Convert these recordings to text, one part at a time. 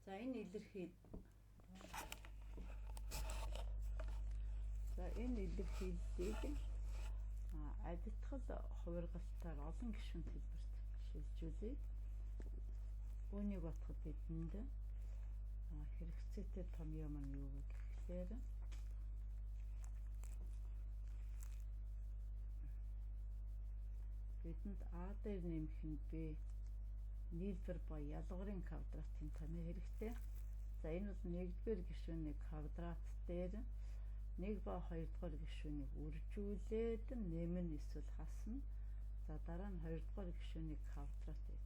За энэ илэрхийл За энэ илэрхийллийг адитгал хувиргалтаар олон гишүүн төлбөрт шилжүүлье. Үүнийг бодоход бидэнд хэрэгцээтэй том юм нь юу вэ гэхлээр бидэнд А дээр нэмэх нь Б нийлбэр ба ялгуурын квадратын томьёо хэрэгтэй. За энэ бол нэгдүгээр гишүүний квадрат дээр 1 ба 2 дугаар гишүүнийг үржүүлээд нэмэн эсвэл хасна. За дараа нь 2 дугаар гишүүний квадрат байдаг.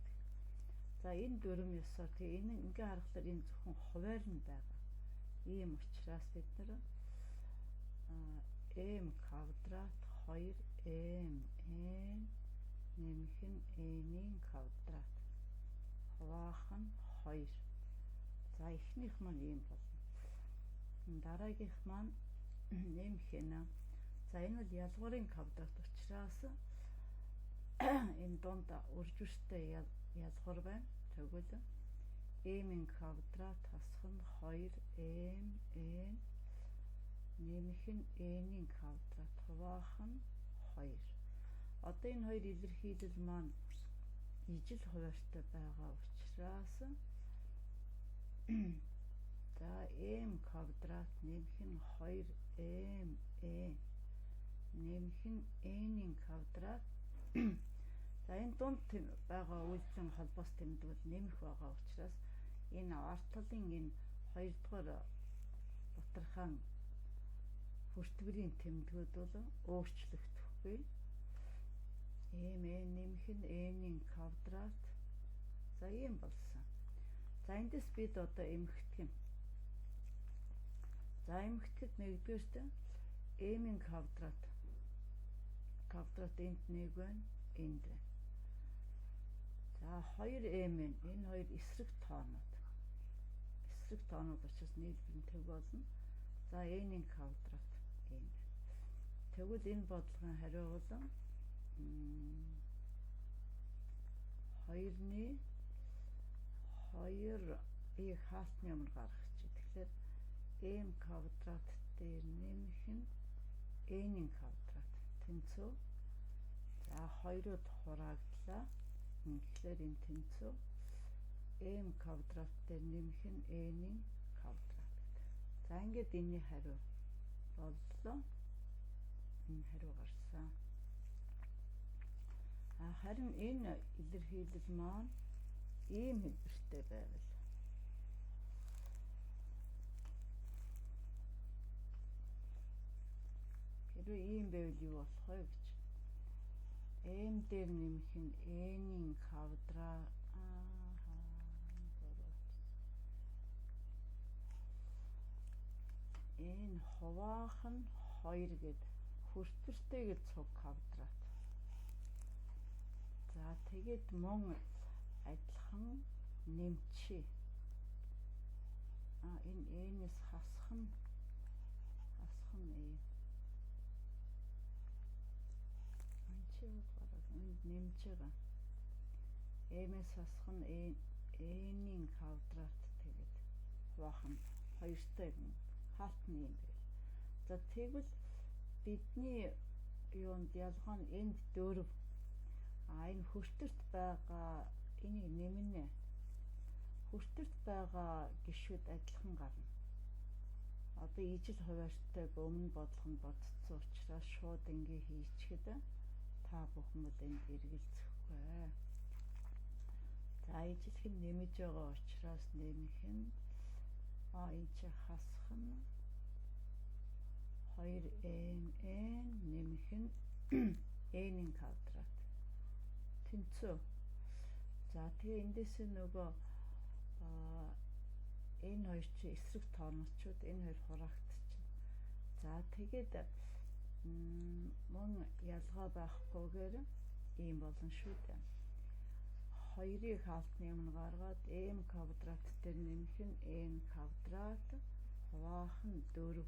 За энэ дүрэм ёсоор тэгээ энэ ингээ харахаар энэ зөвхөн хуваар нь байгаа. Ийм учраас бид нар m квадрат 2 m n нэмэх нь n-ийн квадрат хуваах нь 2. За эхнийх маань ийм болно. Дараагийнх маань нэмэх нь. За энэ бол ялгуурын квадрат учраас энэ дунд үржвэртэй ялгуур байна. Тэгвэл m-ийн квадрат хасах нь 2m n нэмэх нь n-ийн квадрат хуваах нь 2. Одоо энэ хоёр илэрхийлэл маань ижил хуваарьтай байгаа учраас за m квадрат нэмэх нь 2m n нэмэх нь n-ийн квадрат. За энэ дунд байгаа үйлдлийн холбоос тэмдэг нэмэх байгаа учраас энэ ард талын энэ хоёрдугаар бутархаан хүртвэрийн тэмдгүүд бол өөрчлөгдөхгүй. M n нэмэх нь n-ийн квадрат. За ийм болсон. За эндээс бид одоо эмхтгэх юм. За эмхтгэхэд нэгдүгээрт m-ийн квадрат энд 1 байна, энд байна. За 2m энэ хоёр эсрэг тоонууд. Эсрэг тоонууд учраас нийлбэр нь төг болно. За n-ийн квадрат ийм байна. Тэгвэл энэ бодлогын хариу бол 2-ны 2-ыг хаалтны өмнө гаргах чи. Тэгэхээр m квадрат дээр нэмэх нь n-ийн квадрат тэнцүү. За 2-од хураагдлаа. Тэгэхээр энэ тэнцүү m квадрат дээр нэмэх нь n-ийн квадрат. За ингээд энэний хариу боллоо. Энэ хариу гарсан. Харин энэ илэрхийлэл маань ийм хэлбэртэй байвал хэрвээ ийм байвал юу болох вэ гэж. M дээр нэмэх нь n-ийн квадрат n хуваах нь 2 гэд хүртвэртэйгээ цуг квадрат. За тэгээд мөн адилхан нэмчээ. Энэ n-ээс хасах нь n. Энд нэмж байгаа. M-ээс хасах нь n-ийн квадрат тэгээд хуваах нь 2-тай хаалт нь юм байл. За тэгвэл бидний юунд ялгаа нь энд 4. Энэ хүртэрт байгаа энийг нэмнэ. Хүртэрт байгаа гишүүд адилхан гарна. Одоо ижил хуваарьтайг өмнө бодлого нь бодцсон учраас шууд ингээ хийчихэд та бүхэн бол энд эргэлзэхгүй. За ижилх нь нэмэж байгаа учраас нэмэх нь энэ чи хасах нь 2m n нэмэх нь n-ийн квадрат тэнцүү. За тэгээ эндээс нөгөө энэ хоёр чи эсрэг тооночууд энэ хоёр хураагдчихна. За тэгээд мөн ялгаа байхгүйгээр ийм болно шүү дээ. 2-ыг хаалтны өмнө гаргаад m квадрат дээр нэмэх нь n квадрат хуваах нь 4.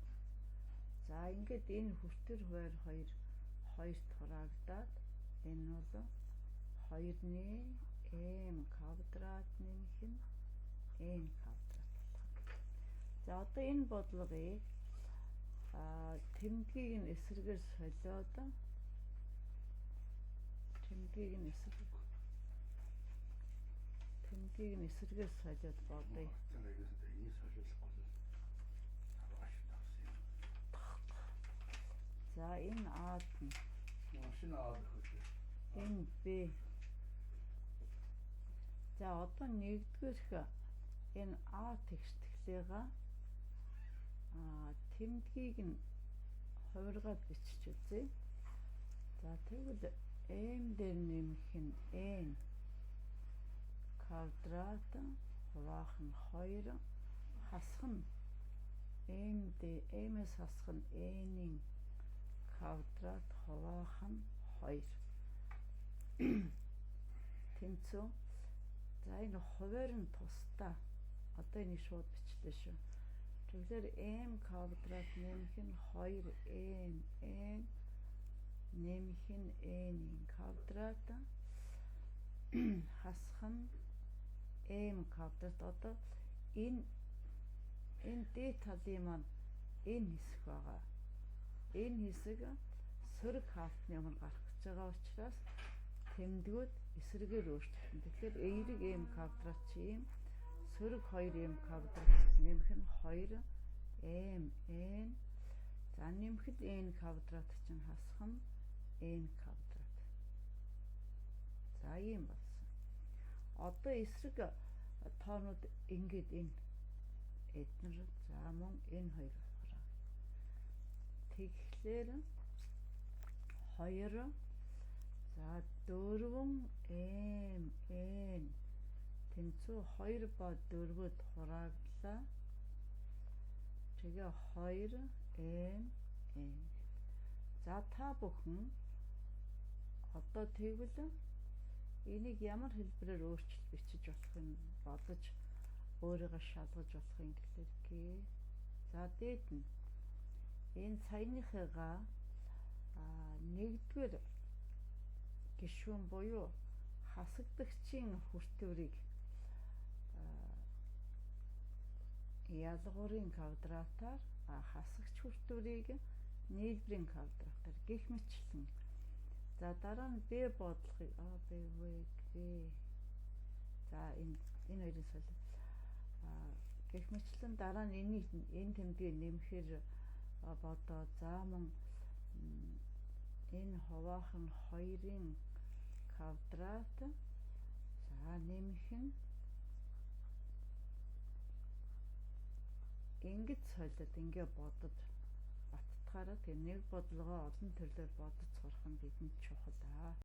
За ингээд энэ хүртэр хуваар 2 2-т хураагдаад энэ бол 2-ны m квадрат нэмэх нь n квадрат. За, одоо энэ бодлогыг тэмдгийг нь эсрэгээр солиод, тэмдгийг нь эсрэгээр солиод бодъё. Энэ солиулахгүй л авааш тавсан юм. За, энэ А нь Машин аваад өгөх. Энэ Б. За, одоо нэгдүгээрх энэ А тэгштгэлээга тэмдгийг нь хувиргаад бичиж үзье. За, тэгвэл m дээр нэмэх нь n квадрат хуваах нь 2 хасах нь m d m-с хасах нь n-ийн квадрат хуваах нь 2 тэнцүү. За, энэ хувиар нь тусдаа. Одоо энийг шууд бичлээ шүү. Тэгэхээр m квадрат нэмэх нь 2m n нэмэх нь n-ийн квадрат хасах нь m квадрат. Одоо энэ дээд талын маань энэ хэсэг байгаа. Энэ хэсэг сөрөг хаалтны өмнө гарах гэж байгаа учраас тэмдгүүд эсрэгээр өөрчлөгдөн. Тэгэхээр эерэг m квадрат чи юм сөрөг 2m квадрат нэмэх нь 2 m n, за, нэмэхэд n квадрат чинь хасах нь n квадрат. За, ийм болсон. Одоо эсрэг тоонууд ингээд энэ эднэр, за, мөн энэ хоёр болохоор тэгэхээр 2, за, 4 m n тэнцүү 2 ба 4-д хураагдлаа. Тэгээ 2 m n. За, та бүхэн одоо тэгвэл энийг ямар хэлбэрээр өөрчилж бичиж болох юм бодож өөрийгөө шалгаж болох юм гэхээр г. За, дээд нь энэ саяныхыгаа нэгдүгээр гишүүн буюу хасагдагчийн хүртвэрийг ялгуурын квадратаар, хасагч хүртвэрийг нийлбэрийн квадратаар гэх мэтчлэн. За, дараа нь Б бодлогыг А Б В Г, за, энэ хоёрын солио гэх мэтчлэн дараа нь энийг энэ тэмдгийг нэмэхээр бодоо. За, мөн энэ хуваах нь 2-ын квадрат, за, нэмэх нь ингэж солиод ингээ бодож баттгаараа. Тэгээ нэг бодлогоо олон төрлөөр бодож сурах нь бидэнд чухал аа.